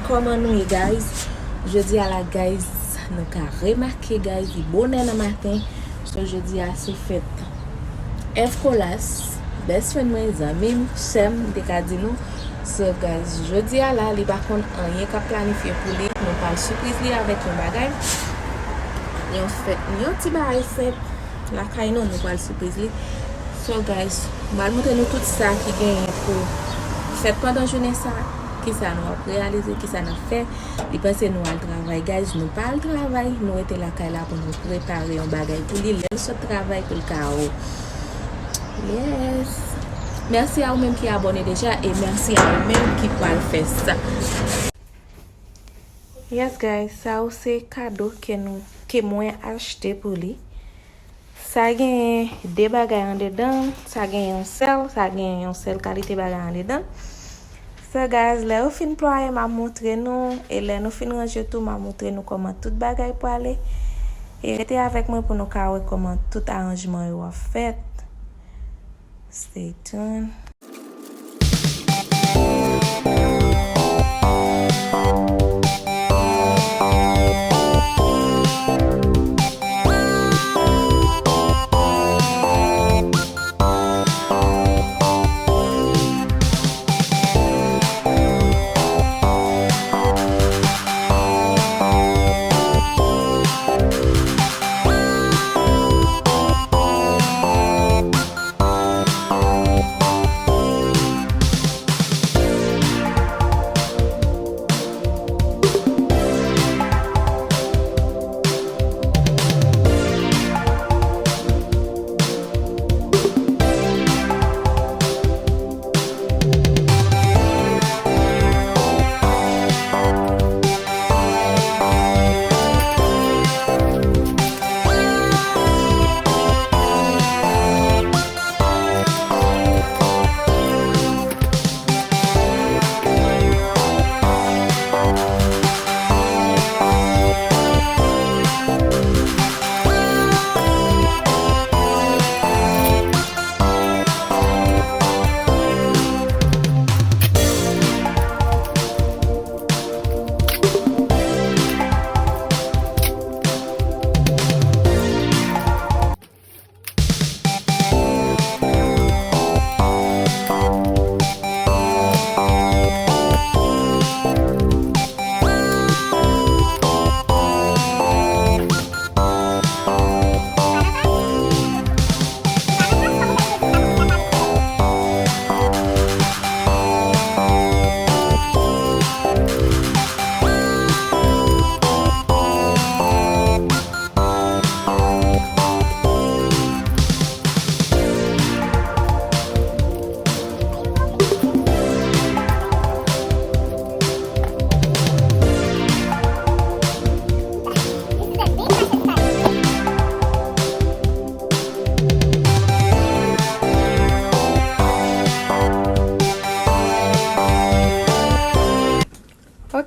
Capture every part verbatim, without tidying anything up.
Kòman nou ye, guys? Jodi a la, guys, nou ka remake, guys, li bonè nan maten. So, jodi a se fèt F Colas, best friend mwen, zanmi m, sè m, m te ka di nou. So, guys, jodi a la, li pa konn anyen k ap planifye pou li. Nou pral sipriz li avèk yon bagay. Yon fèt, yon ti bagay senp. Lakay nou, nou pral sipriz li. So, guys, m al montre nou tout sa ki genyen pou fèt pandan jounen sa, kisa nou ap reyalize, kisa n ap fè. Li panse nou al travay, guys, nou pa al travay, nou rete lakay la pou nou prepare yon bagay pou li lè l sot travay pou l ka o. Yes. Mèsi a ou menm ki abòne deja e mèsi a ou menm ki pral fè sa. Yes, guys, sa yo se kado ke nou, ke mwen achte pou li. Sa genyen de bagay andedan, sa genyen yon sèl, sa genyen yon sèl kalite bagay andedan. So, guys, lè yo fin plwaye, m a montre nou, e lè nou fin ranje tou, m a montre nou kòman tout bagay prale. E rete avèk mwen pou nou ka wè kòman tout aranjman yo ap fèt. Stay tuned.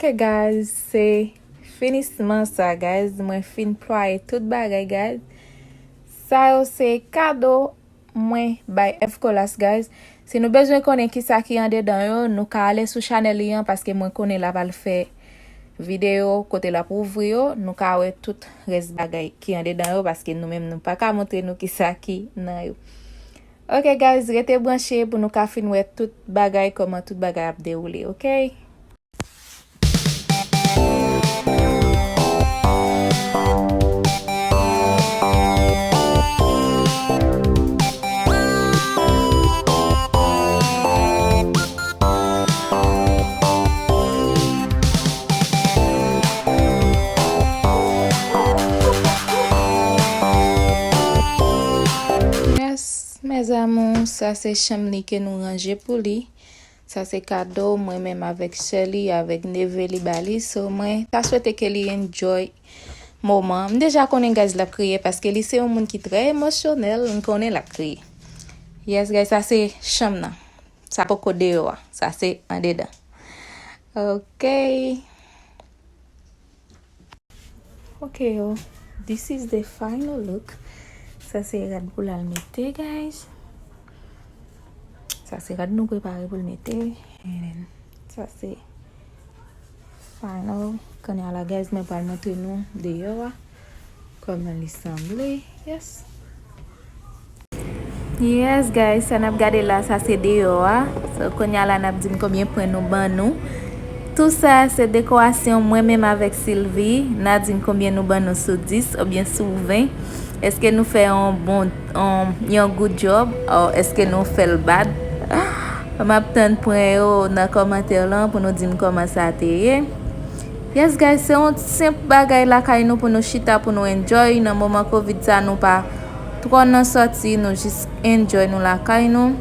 Ok, guys, se finisman sa, guys. Mwen fin plwaye tout bagay, guys. Sa yo se kado mwen bay F Colas, guys. Si nou bezwen konnen kisa ki andedan yo, nou ka ale sou chanèl li an, paske mwen konnen l ap al fè videyo kote l ap ouvri yo. Nou ka wè tout rès bagay ki andedan yo, paske nou menm nou pa ka montre nou kisa ki nan yo. Ok, guys, rete branche pou nou ka fin wè tout bagay, kòman tout bagay ap dewoule, ok? Yes, mes amours, sa se chanm li ke nou ranje pou li. Sa se kado mwen menm avèk sè li, avèk neve li ba li. So, mwen ta swete ke li enjoy moman. M deja konnen, guys, l ap kriye paske li se yon moun ki trè emosyonèl. M konnen l ap kriye. Yes, guys, sa se chanm nan. Sa poko deyò a. Sa se andedan. Ok. Ok, yo. This is the final look. Sa se rad pou l al mete, guys. Sa se rad nou prepare pou l mete. And then, sa se Final. Kounye a la, guys, mwen pral montre nou deyò a. Kòman li sanble. Yes. Yes, guys, sa n ap gade la, sa se deyò a. So, kounye a la, n ap di m konbyen pwen nou ban nou. Tou sa, se dekorasyon mwen menm avèk Sylvie. N a di m konbyen nou ban nou sou dis oubyen sou ven. Èske nou fè yon bon, yon, yon good job? Or, èske nou fè l bad? M ap tann pwen yo nan kòmantè lan pou nou di m kòman sa te ye. Yes, guys, se yon senp bagay lakay nou pou nou chita, pou nou enjoy. Nan moman covid sa, nou pa twò nan sòti, nou jis enjoy nou lakay nou.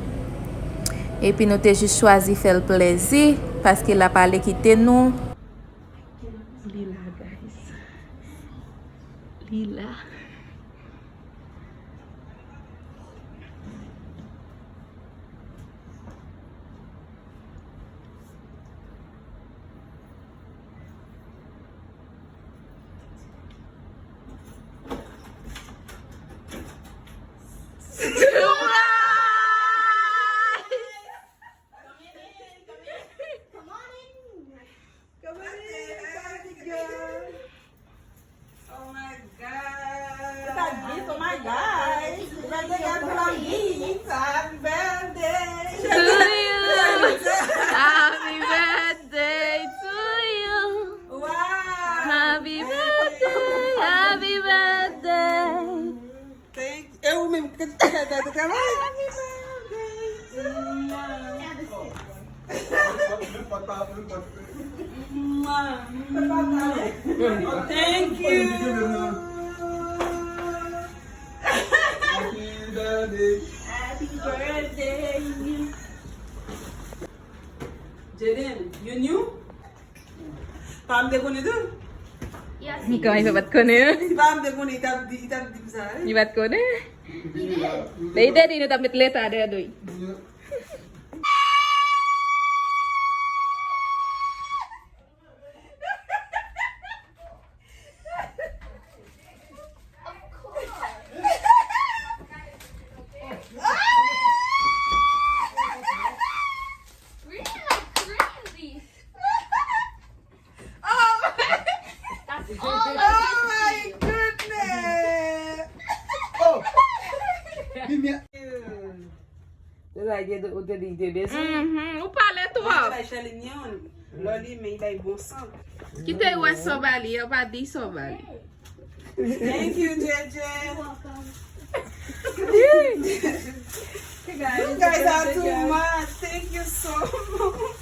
Epi nou te jis chwazi fè l plèzi, paske l ap ale kite nou. Li la, guys. Li la. Come on in, baby girl. Oh my God. It's a gift, oh my God. It's a gift, oh my God. Happy birthday. To you. Happy birthday to you. Wow. Happy birthday, happy birthday. Thank you. E ou menm, ke, ke, ke, ke, ke, Thank you. Happy birthday. Happy birthday. Jaden, you knew? Pa m te konnen tou. Kòman li fè pa t konnen? Si pa m te konnen, li t ap di, li t ap di m sa, wi. Li pa t konnen? Men li te di nou t ap met leta dèyè do l. Really, like, crazy. Oh, that's all of it. Oh my goodness. Oh. Give me a... Ou te di, ou te di, te bezwen. Mhm, ou pale twòp. Ou te bay Charline yon, lò li, men li bay bon san. Kite wè sa w ba li, ou pa di sa w ba li. Thank you, J J. You're welcome. You guys are too much. Thank you so much.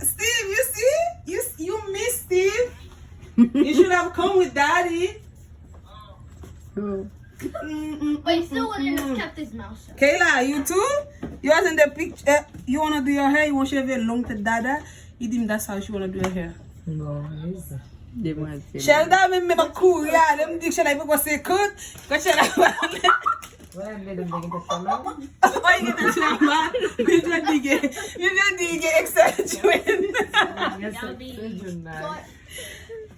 Steve, you see? You, you miss Steve. You should have come with Daddy. Mm, mm, mm, mm, mm. But he still wouldn't have kept his mouth shut. Kayla, you too? You was in the picture. You wanna do your hair? You want cheve long tèt dada? Li di m that's how she wanna do her hair. Non, listen. Demwazèl. Shelda menm, menm ap kouri ale, m di Shelda li poko senkant. Kan Shelda pale. Wè, medam te gen tèt fè mal. Wè, li gen tèt fè mal. Li vle di gen, li vle di gen extension. Yes, se June nan.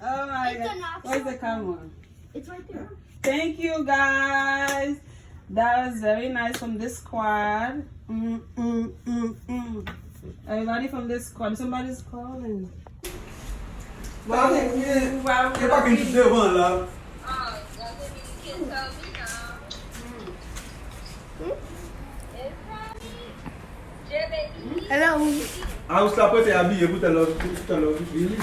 Oh my God. Where's the camera? It's right there. Thank you, guys. That was very nice from this squad. Mm, mm, mm, mm. Everybody from this squad. Somebody's calling. Sa se byen. E pa gen tout devan la. Hello. House la prete abiye pou tèl lòt, pou tèl lòt vini.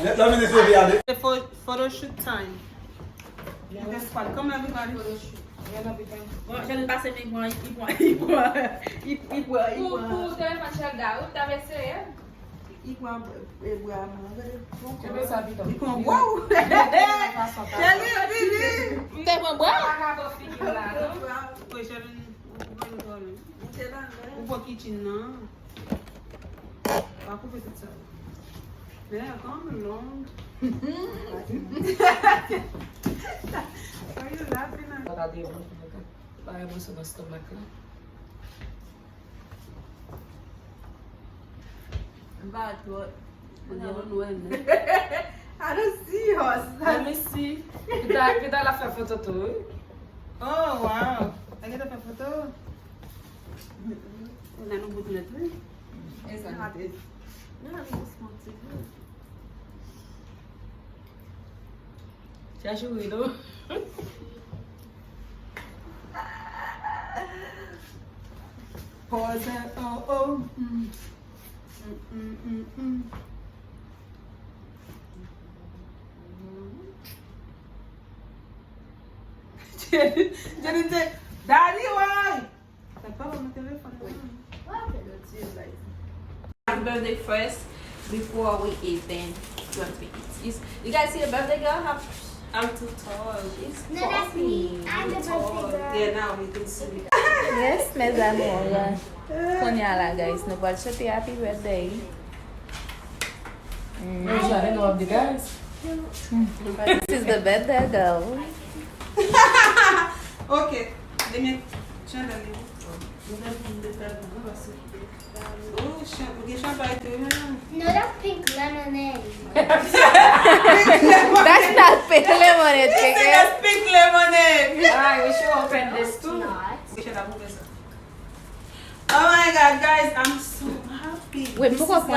Lè, lè vini se vye ale. Pho-, photoshoot time. Guess what? Come everybody. Bon, Janine pase men pran, li pran, li pran, li, li pran, li pran. Pou, pou telefòn Shelda, ou t ap eseye? Li pran, e, bra mwen, gade. Cheve sa pito. Li pran, wow! Cheri, vini! M te pran bra. Pa ka bò figi m la, non. Wi, cheri, ou pran, ou pran, ou pran kitchen nan. Pa koupe tout sa. Men, kòm long. Why you laughing at? Bagay mwen sou nan stomach la. M pa twò. Mwen gen yon nwèl, men. I don't see us. Let me see. Pita, pita la fè foto tou, wi. Oh, wow. Lè gentan fè foto. Ou nan nou bout nèt, wi. Exactly. Chache wi, non. Pòz, oh, oh. Mm. Mm, mm, mm, mm. Jenny, Jenny te, Daddy, woy! Papa, mwen telefòn nan. Happy birthday first before we even going to eat. You, you guys see the birthday girl? How, I'm too tall. She's No, that's me. I'm the birthday girl. Yeah, now you can see me. Yes, mes amours. Kounye a la, guys, nou pral chante happy birthday. Mm. Those are the name of the guys. This is the birthday girl. Ok. Demen, chandèl yo. Oh, chan-, ou gen chanpay tou, wi, medam? No, that's pink lemonade. That's not pink lemonade, Keke. That's pink lemonade. Alright, we should open this too. Not. Wi, chandèl, ouvè sa. Oh my God, guys, I'm so happy. Wait, this is like a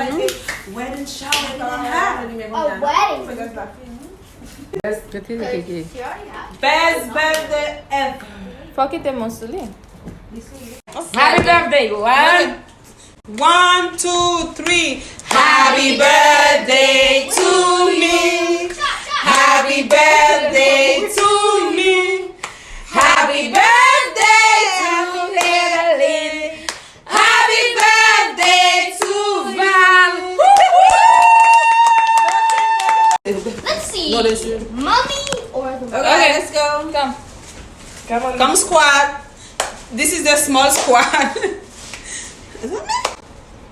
wedding shower that I have. A wedding. Best birthday ever. Fò kite mwen sou li. Happy birthday, one. One, two, three. Happy birthday to me. Happy birthday to me. Happy birthday to Evelyn. Happy birthday to Val. Let's see. Mommy or the Okay, let's go. Come. Come on. Come squad. This is the small squad.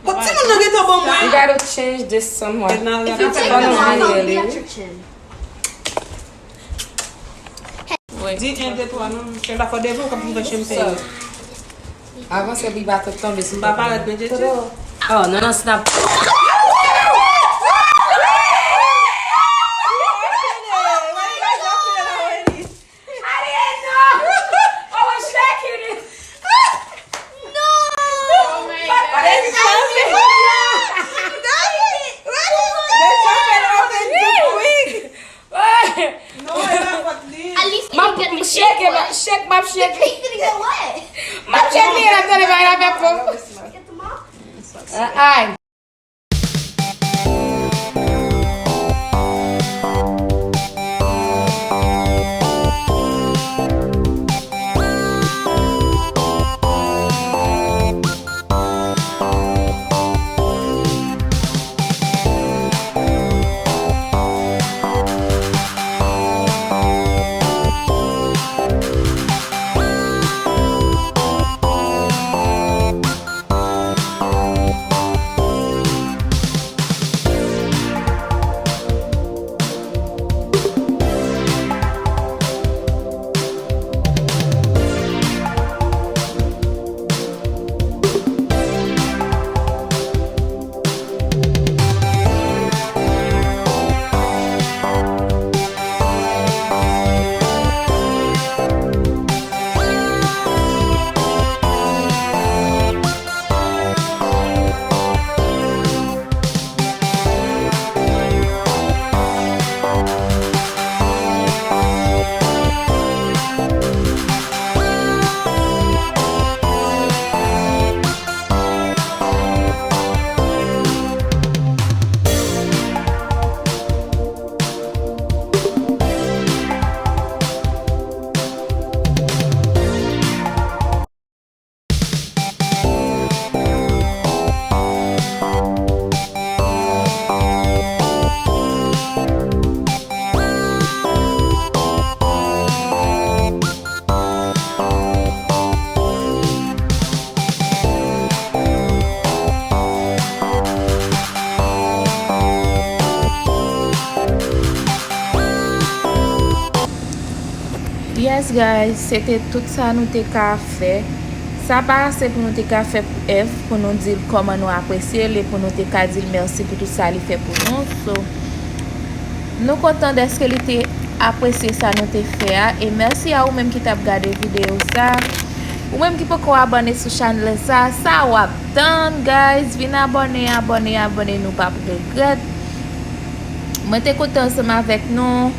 Kot timoun nan gentan ban mwen? You gotta change this somewhere. If you take the mouth, I'll be at your chin. Di en, de, twa, non. Chen pa fò devan, w k ap pran chen m peye. Avanse, pi ba tout tonbe sou M pa parèt byen, Djedje. Oh, non, non, stop. At least you didn't get the shake one. M ap shake, m ap shake, m ap shake. You didn't get what? M ap shake li, l ap tande bagay la fè fò. Get the mop? Ay. Yes, guys, se te tout sa nou te ka fè. Sa pa ase pou nou te ka fè pou Eve, pou nou di l kòman nou apresye l e pou nou te ka di l mèsi pou tout sa li fè pou nou. So, Nou kontan dèske li te apresye sa nou te fè a. E mèsi a ou menm ki t ap gade videyo sa. Ou menm ki poko abòne sou chanèl sa, sa w ap tann, guys. Vin abòne, abòne, abòne, nou p ap regrèt. Mwen te kontan ansanm avèk nou.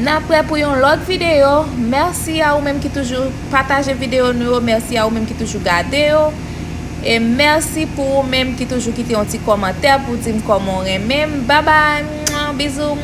N ap prè pou yon lòt videyo. Mèsi a ou menm ki toujou pataje videyo nou yo. Mèsi a ou menm ki toujou gade yo. E mèsi pou ou menm ki toujou kite yon ti kòmantè pou di m kòman w renmen m. Babay. Bizou.